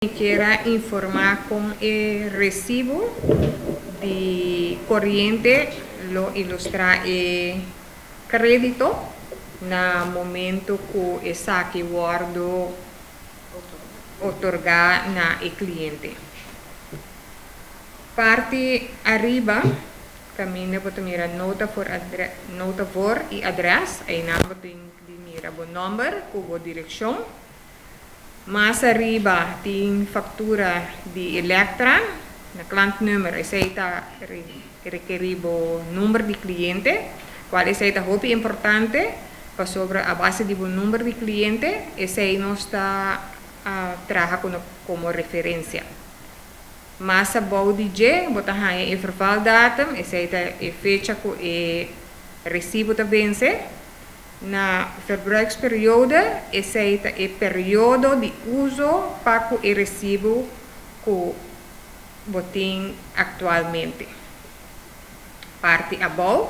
Mi kier a informá kon e resibu di koriente lo ilustrá e krédito na momento ku esaki wòrdu otorgá na e kliente. Parti ariba kaminda bo ta mira nota voor nota voor i adrès, einan bo tin di mira bo nòmber ku bo direkshon. Mas ariba tin faktura di Elektra na klantnummer, esei ta rekerí bo number di kliente, kual esei ta hopi importante pasobra a base di bo number di kliente esei nos ta traha komo referensia. Mas abou di dje bo ta haña e vervaldatum, esei ta e fecha ku e resibo ta vense. Na verbruiksperiode, esei ta e periodo di uso pa ku e resibo ku bo tin aktualmente. Parti abou,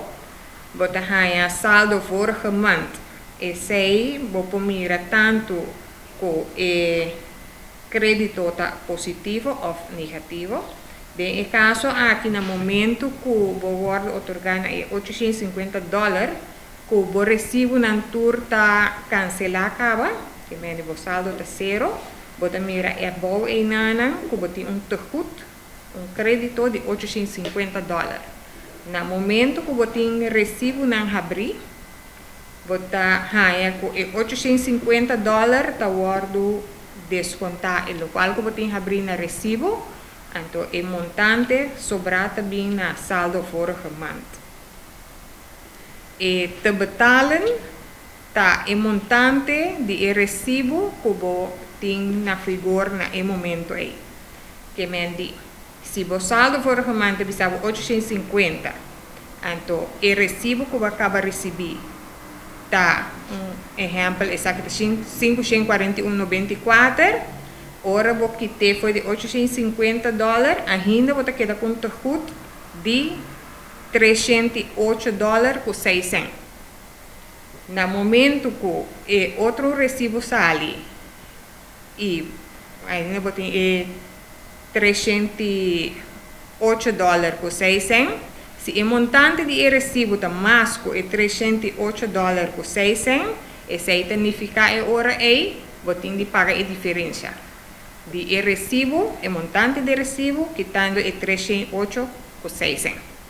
bo ta haña saldo vorige maand. Esei bo por mira tantu ku e krédito ta positivo òf negativo. Den e kaso aki na momentu ku bo wòrdu otorgá na e 850 dòler, ku bo resibunan tur ta kanselá kaba, ke mende bo saldo ta sero, bo ta mira e abou einanan ku bo tin un tegoed, un krédito di 850 dòler. Na momento ku bo tin resibunan habrí, bo ta haña ku e 850 dòler ta wòrdu deskontá e lokual ku bo tin habrí na resibu, anto e montante sobrá ta bin na saldo vorige maand. E te betalen ta e montante di e resibu ku bo tin na vigor na e momento ei. Ke men di, si bo saldo vorige maand ta bisa bo 850, anto e resibu ku bo a kaba risibí ta, un ehèmpel, esaki ta 541,94, ora bo kit'é for di 850 dòler, ainda bo ta keda ku un tegoed di 308 dòler ku 6 sènt. Na momento ku e otro resibu sali i ainda bo tin e 308 dòler ku 6 sènt, si e montante di e resibu ta mas ku e 308 dòler ku 6 sènt, esei ta nifiká e ora ei bo tin di paga e diferensia di e resibu, e montante di resibu, kitando e 308 ku 6 sènt.